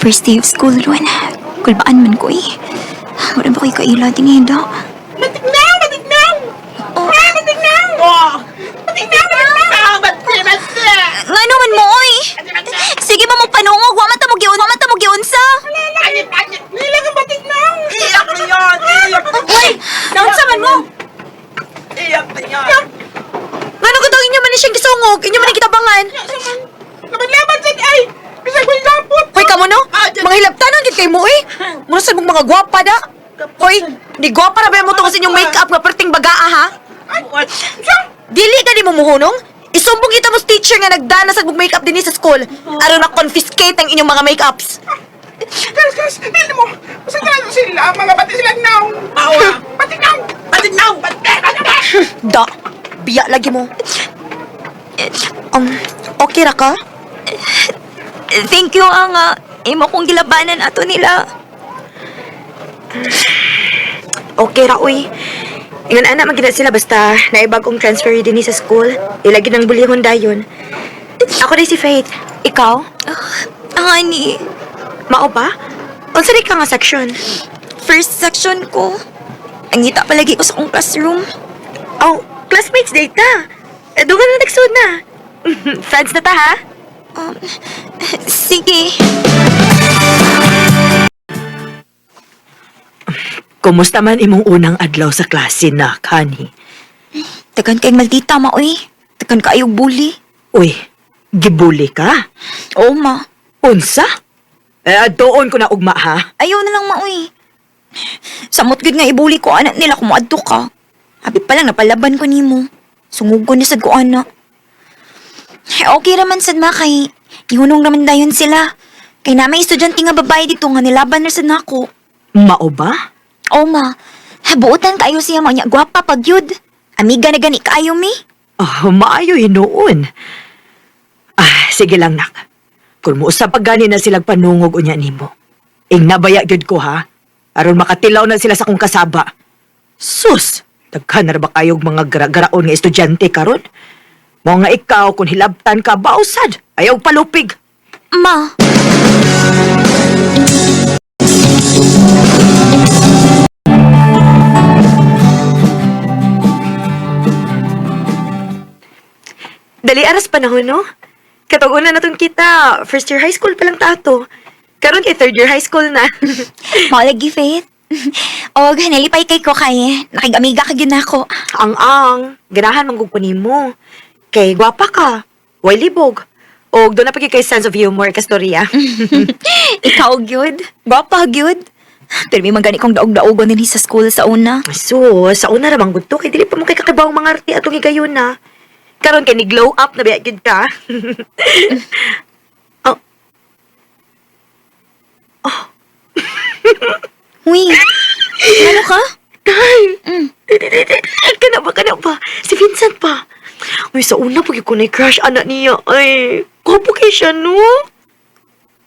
First day of school ron. Kulbaan man ko eh. Wala ba ko'y kaila tinida? Matignaw! Matignaw! Oh. Ah, matignaw! Oh! Matignaw! Matignaw! Bati! Bati! Nga naman mo, oy! Sige ba mong panungog? Wa man ta mo giun, wa man ta mo giunsa. Angit! Angit! Nilang ang matignaw! Iyak na yun! Iyak! Uy! Naunsa man mo? Iyak na yun! Ngano gud inyo man ni siyang gisungog? Inyo man ni gitabangan. Laban-laban sa ay! Bisag ko'y gapot! Hoy, kamo no? Ah, dyan. Mga hilabtanan gid kay mo eh. Muna sa mong mga gwapa da. Hoy, di gwapa ra ba mo tungkol sa inyong make-up nga perting bagaa ha? Ay! What? Siya! Dili ka di mo muhunong? Isumbong kita mo sa teacher nga nagdana sa mong make-up dinhi sa school. Aron ma-confiscate ang inyong mga make-ups. Kas, kas! Dili mo! Basta na sila! Mga bati sila now! Awa! Matignaw! Matignaw! Bati! Bati! Da, biya lagi mo. Okay ra ka? Thank you, nga. Imo kong gilabanan ato nila. Okay ra, uy. Ingon ana man gid na sila basta naibag kong transfer dinhi sa school. Ilagi ng bulihon dayon. Ako day si Faith. Ikaw? Honey, Mao ba? Unsa di ka nga section? First section ko. Ang ngita palagi ko sa akong classroom. Oh, classmates day ta. Eh, doon ka na nagsuod na. Friends na ta, ha? Um, sige. Kumusta man imong unang adlaw sa klase na, Kani? Tagan kay maldita, ma, uy. Tagan kaayog bully. Uy, gibuli ka? Oo, ma. Unsa? Eh, doon ko na ugma, ha? Ayaw na lang, ma, uy. Samot gud nga ibuli ko anak nila kung moadto ka. Habi pa lang napalaban ko nimo. Sungog ko ni sad ko anak. Okay raman sad ma kay ihunong naman dayon sila. Kay na may estudyante nga babae dito nga nilaban na sad nako. Mao ba? O ma, buotan kaayo siya mo niya gwapa pag yun. Amiga na gani kaayo mi. Oh, maayo hinuon. Ah, sige lang, nak. Kung muusap pa gani na silang panungog unya nimo. Ing nabaya gyud ko, ha? Aron makatilaw na sila sa kong kasaba. Sus! Daghan na ra ba kayog mga gara-garaon nga estudyante karon? Mao nga ikaw kung hilabtan ka bausad, ayaw palupig. Ma, Dali aras panahon, no? Katong una na tong kita, first year high school pa lang ta ato. Karon kay third year high school na. maulagi Faith. Og nalipay kay ko kay nakigamiga ka gyud nako. Ang-ang, ganahan man gud ko nimo. Kay gwapa ka, way libog. Og doon na pagi kay sense of humor kastorya. Ikaw gyud, gwapa gyud. Pero may man gani kong daog-daogon dinhi sa school sa una. So, sa una ra man gud to kay dili pa mo kay kakibawang mga arte atong higayon na. Karon kay ni glow up na biya gyud ka. Oh. Uy, ano ka? Tay! Kana ba, kana ba? Si Vincent pa. Uy, sa una pag ko na crush anak niya. Ay, gwapo kay siya, no?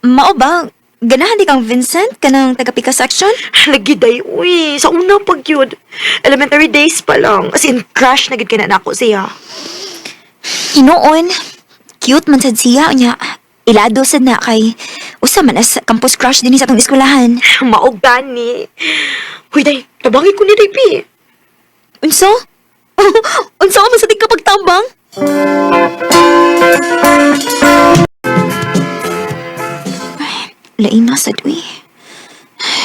Mao ba? Ganahan di kang Vincent? Kanang taga-pika section? Lagi day, uy. Sa una pag yun. Elementary days pa lang. As in, crush na gid kay na nako siya. Hinuon. Cute man sad siya unya. Ilado sad na kay usa man as campus crush dinhi sa atong eskwelahan. Maog gani. Uy, day, tabangi ko ni Day, Pi. Unsa? Unsa man sa tig kapagtambang? Ay, lain na sad uy.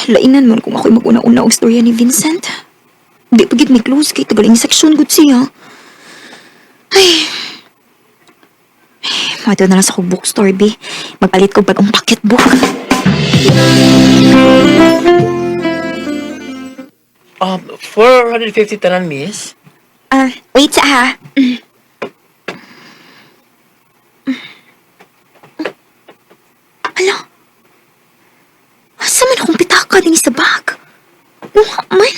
Lainan man kung ako'y mag-una-una og storya ni Vincent. Di pa gid may close kay tagaling section gud siya. Ay. Ay, Mato na lang sa akong bookstore, bi. Magpalit ko bagong pocketbook. 450 tanan, miss. Ah, wait sa ha. Hala. Asa man akong pitaka din sa bag? Wa man.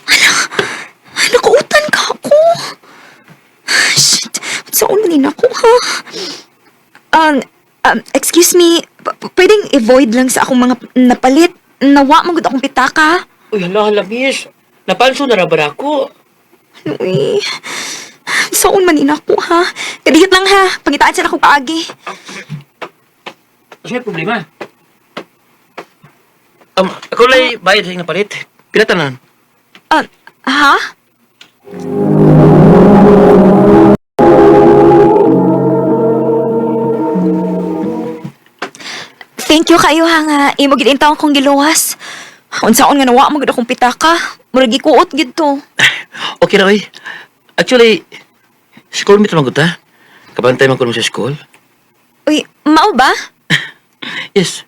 Hala, nakautan ka ako. Shit, saan man din ako ha? Excuse me, pwedeng i-void lang sa akong mga napalit. Nawa man gud akong pitaka. Uy, hala, hala, miss. Napanso na ra ako. Ano eh? Saon man ina ko ha? Kadiyot lang ha. Pangitaan sa akong paagi. Kasi may problema. Ako lay bayad sa iyong napalit. Pila tanan? Ah, ha? Thank you kayo ha nga imo gid intawon kong giluwas. Unsaon nga nawa mo gid akong pitaka. Murag gikuot gid to. Okay ra, oy. Actually, school mate man gud ta. Kabantay man ko sa school. Uy, mao ba? Yes.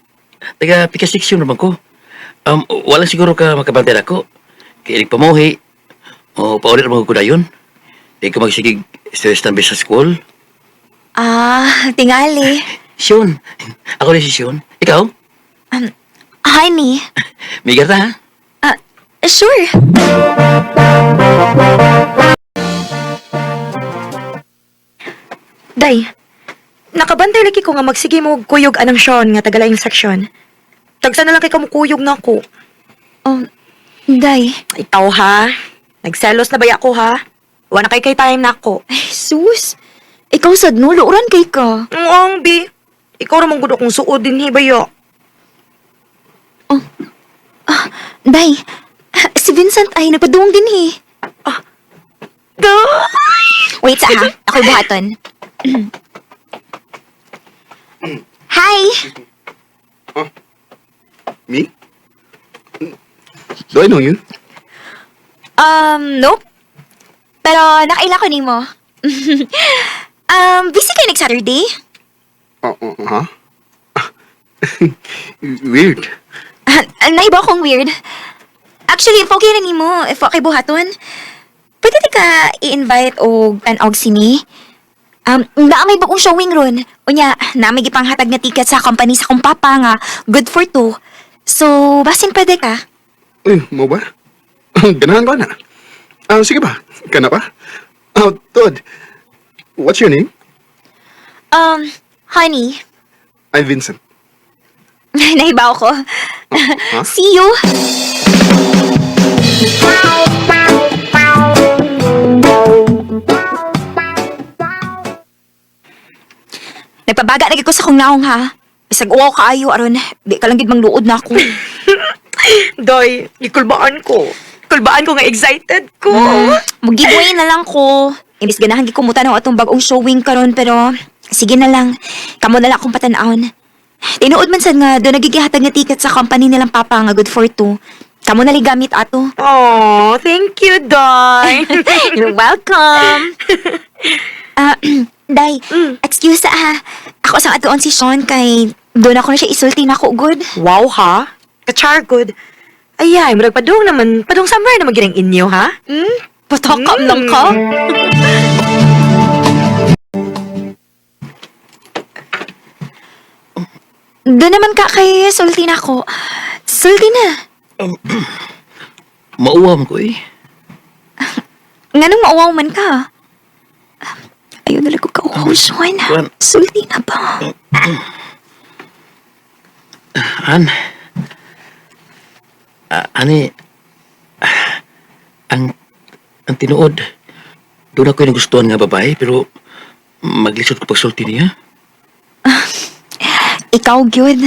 Taga pika section naman ko. Wala siguro ka makabantay ako. Kaya ilig pamuhi. O paulit naman ko dayon. Di ko magsigig stress na sa school. Ah, tingali. Sean. Ako rin si Sean. Ikaw? Honey. May garta ha? Ah, sure. Day, nakabantay lagi ko nga magsige mo kuyog anang Sean nga tagalaing seksyon. Tagsa na lang kay kamukuyog na ako. Day. Ikaw ha? Nagselos na baya ko ha? Wala kay kay time na ako. Ay, sus. Ikaw sad no, luoran kay ka. Ang bi. Ikaw ra man gud akong suod din hi baya. Day, si Vincent ay nagpaduong din eh. Ah, Day! Wait sa ha, ako'y buhaton. Hi! Me? Do I know you? Nope. Pero nakaila ko nimo. Busy kayo next Saturday? Oh, oh, huh? Weird. Naiba akong weird. Actually, if okay na nimo, if okay buhaton, pwede di ka i-invite og tan-og sini. Naa may bagong showing ron. Unya, na may gipanghatag na ticket sa company sa kong papa nga, good for two. So, basin pwede ka. Uy, mo ba? Ganahan ko na. Ah, sige ba? Kana pa? Oh, Todd. What's your name? Honey, I'm Vincent. nahibaw ko. Huh? See you! Nagpabaga na gid ko sa kong naong ha. Bisag uwaw kaayo aron, di ka lang gid mangluod na ako. Day, gikulbaan ko. Kulbaan ko nga excited ko. Mo-giveaway na lang ko. Imbis ganahan gid ko mutan atong bag-ong showing karon pero sige na lang. Kamo na lang akong patan-awon. Tinuod man sad nga do nagigihatag nga ticket sa company nilang papa nga good for two. Kamo na lang gamit ato. Oh, thank you, Day. You're welcome. Ah, Day, excuse ah. Ako sang atuon si Sean kay doon ako na siya isulti na ako good. Wow ha? Kachar good. Ay, murag padung naman, padung summer naman gid ang inyo ha? Hmm? Patakam lang ka. Doon naman ka kay sulti na ako. Sulti na. Mauwam ko eh. Nganong mauwaw man ka? Ayun na lang ko kauhaw, Sean. Kuan. Sulti na ba? An. Ah, ani. Ah, ang tinuod. Doon ako yung nagustuhan nga babae, pero maglisod ko pagsulti niya. Ikaw, gyud.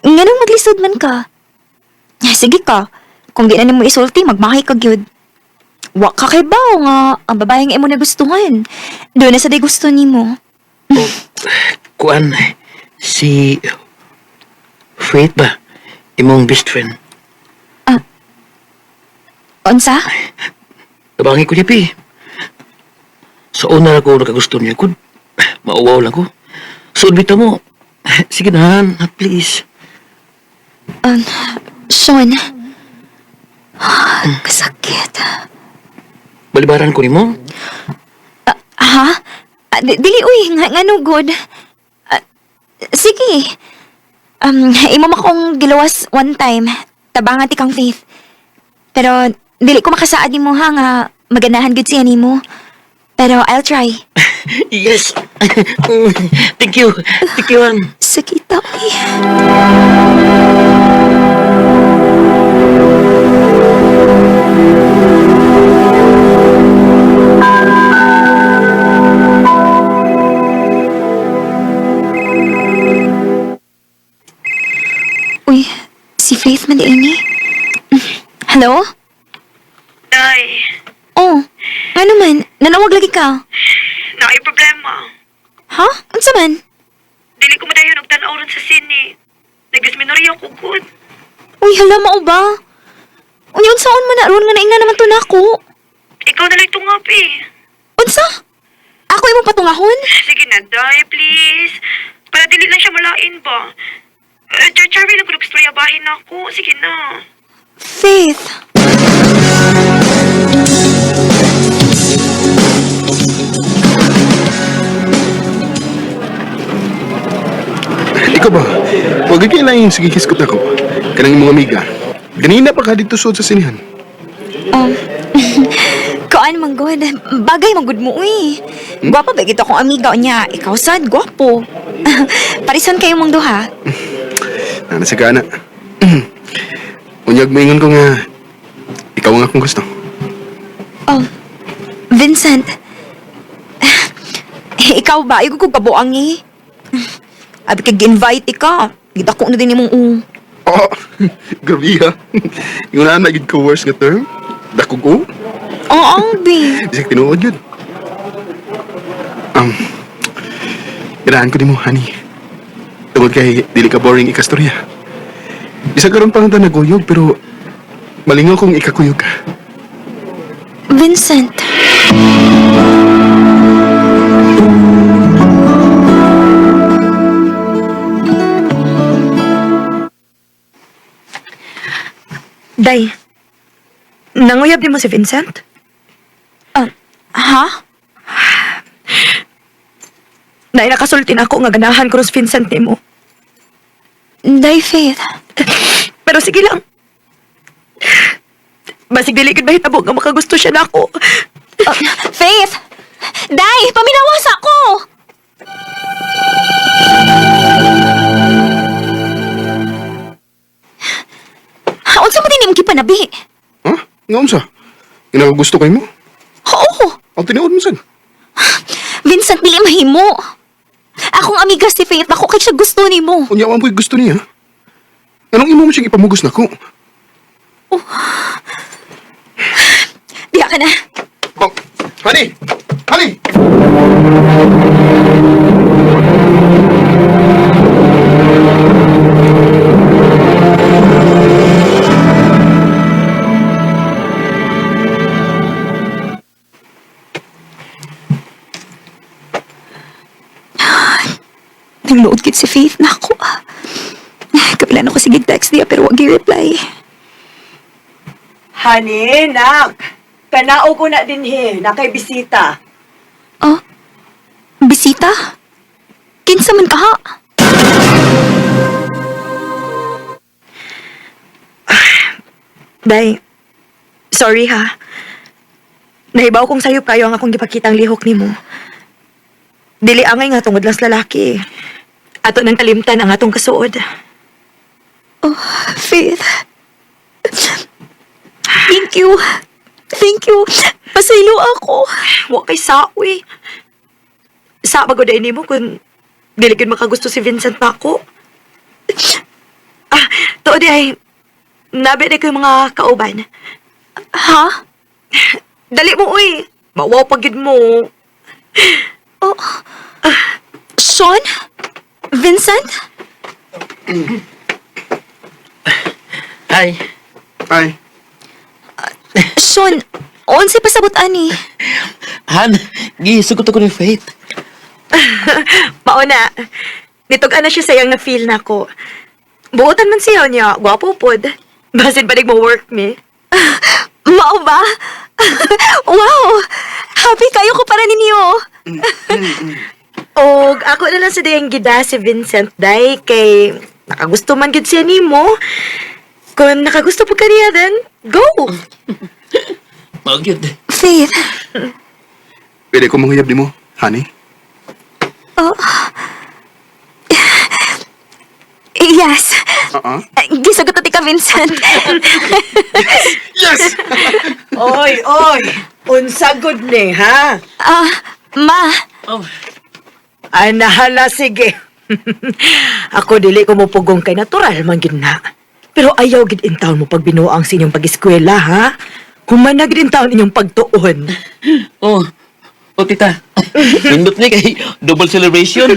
Nganong maglisod man ka? Sige ka. Kung di na nimo isulti, magmahay ka gyud. Wa ka kay baw nga ang babae nga imo nagustuhan. Doon na sa day gusto nimo. Kuan, si Faith ba? Imong best friend. Unsa? Tabangi ko niya, pi. Sa una ra ko nakagusto niya, kun mauwaw lang ko. Suod bitaw mo. Sige na, Han, please. Sean. Ah, kasakit. Balibaran ko nimo. Ha? Ah, dili uy, nga ngano good. Ah, sige. Imo makong giluwas one time. Tabangan ti kang Faith. Pero dili ko makasaad nimo ha nga maganahan gud siya nimo. Pero I'll try. Yes. Thank you. Thank you, Han. Sakita uy. Uy, si Faith man di ini. Hello? Day, Oh, ano man? Nanawag lagi ka. naay problema. Ha? Unsa man? Dili ko madayon og tan-aw ron sa sine. Nagdisminorya ko gud. Uy, hala mao ba? Uy, unsaon man na ron nga naingna naman to nako? Ikaw na lang tungap eh. Unsa? Ako imong patungahon? Sige na, Day, please. Para dili lang siya malain ba? Uh, Charlie lang ko istorya bahin ako. Sige na. Faith. Ikaw ba? Huwag kayo lang yung sige hiskot ako. Kanang imong amiga. Ganina pa ka dito suod sa sinihan. Kuan man gud. Bagay man gud mo uy. Gwapa ba gid akong amiga niya? Ikaw sad gwapo. Parisan kayo mong duha. Nana sa gana. Unyag maingon ko nga, ikaw ang akong gusto. Oh, Vincent. Ikaw ba? Ayaw ko kabuang eh. Abi kag invite ka. Gidako na din imong u. Oh, grabe ha. Yung na nagid ko worst nga term. Dakog ko. Oo, bi. Bisag tinuod yun. Um, Ganahan ko din mo, honey. Tungod kay dili ka boring ikastorya. Bisag karon pa nga naguyog pero malingaw kung ikakuyog ka. Vincent. Day, nanguyab din mo si Vincent? Ah, ha? Nay, nakasultin ako nga ganahan ko si Vincent nimo. Day, Faith. Pero sige lang. Basig dili gud mahitabo nga makagusto siya nako. Ah, Faith! Day, paminawas ako! Unsa man din imong gipanabi? Ha? Nga unsa? Nga gusto kay mo? Oo! Ang tinuod mo sad. Vincent, dili mahimo. Akong amiga si Faith, ako kay siya gusto nimo. Unya wa mo'y gusto niya. Anong imo mo siyang ipamugos nako? Diha ka na. Oh, honey! Honey! Nagluod gid si Faith na ako. Kapilan ako sige text niya pero wag reply. Honey, nak. Kanao ko na din he, nakay bisita. Oh, bisita? Kinsa man ka ha? Day, sorry ha. Nahibaw kong sayop kayo ang akong gipakitang lihok nimo. Dili angay nga tungod lang sa lalaki. Ato nang kalimtan ang atong kasuod. Oh, Faith. Thank you. Thank you. Pasaylo ako. Wa kay saoy. Sa bagod ay nimo kung dili gyud makagusto si Vincent nako. Ah, tuod di ay nabi na ko yung mga kauban. Ha? Dali mo uy. Mawaw pa gyud mo. Oh. Sean? Vincent? Hi. Ay, Sean, unsay pasabot ani? Han, gisugot ako ni Faith. Mao na. Nitog-an na siya sa iyang na-feel nako. Buotan man siya niya, gwapo pod. Basin pa mo work me. Mao ba? Wow! Happy kayo ko para ninyo. Og ako na lang sa dayang gida si Vincent day kay nakagusto man gid siya nimo. Kung nakagusto po kaniya then go. Mao gyud. Faith. pwede ko manghuyab nimo, honey? Oh. Yes. Oo. Gisagot na ti ka, Vincent. Yes! Oy, oy. Unsa gud ni, ha? Ah, ma. Oh, Ay, nahala, sige. Ako dili ko mopugong kay natural man gid na. Pero ayaw gid intawon mo pagbinuang sa inyong pag-eskwela, ha? Human na gid intawon inyong pagtuon. Oh, oh tita. Nindot ni kay double celebration.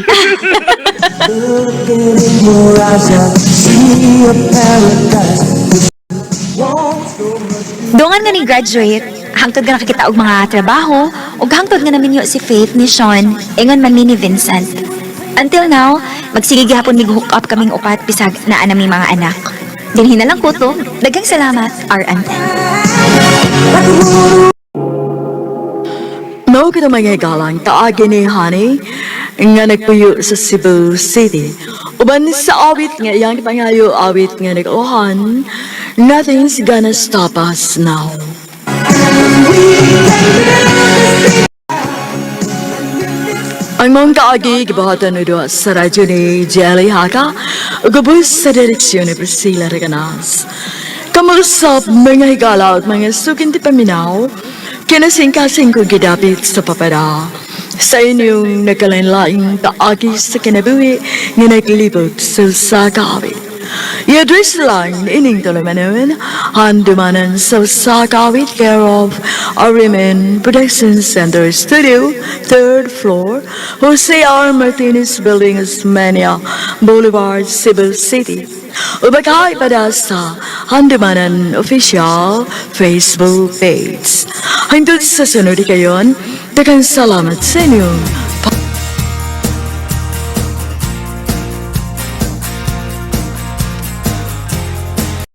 Dungan nga ni graduate, hangtod nga nakakita og mga trabaho, ug hangtod nga naminyo si Faith ni Sean, ingon man mi ni Vincent. Until now, magsige gihapon mig hook up kaming upat bisag naa na mi mga anak. Dinhi na lang ko to. Daghang salamat, RMN. Mao kita mga galang taagi ni Honey nga nagpuyo sa Cebu City. Uban sa awit nga iyang pangayo awit nga nag-uhan, Nothing's Gonna Stop Us Now. Ang mong kaagi gibuhatan ni duha sa radyo ni Jelly Haka, gubos sa direksyon ni Priscilla Reganas. Kamusap mga higala at mga sukin ti paminaw, kinasingkasing ko gidapit sa papada. Sa inyong nagkalain-laing taagi sa kinabuhi nga naglibot sa sakawit. I-address lang ining tulumanon, handumanan sa Sakawit, care of Arimen Production Center Studio, third floor, Jose R. Martinez Building, Osmeña Boulevard, Cebu City. Ubagay pada sa Handumanan Official Facebook page. Hangtod sa sunod kayon, daghang salamat sa inyong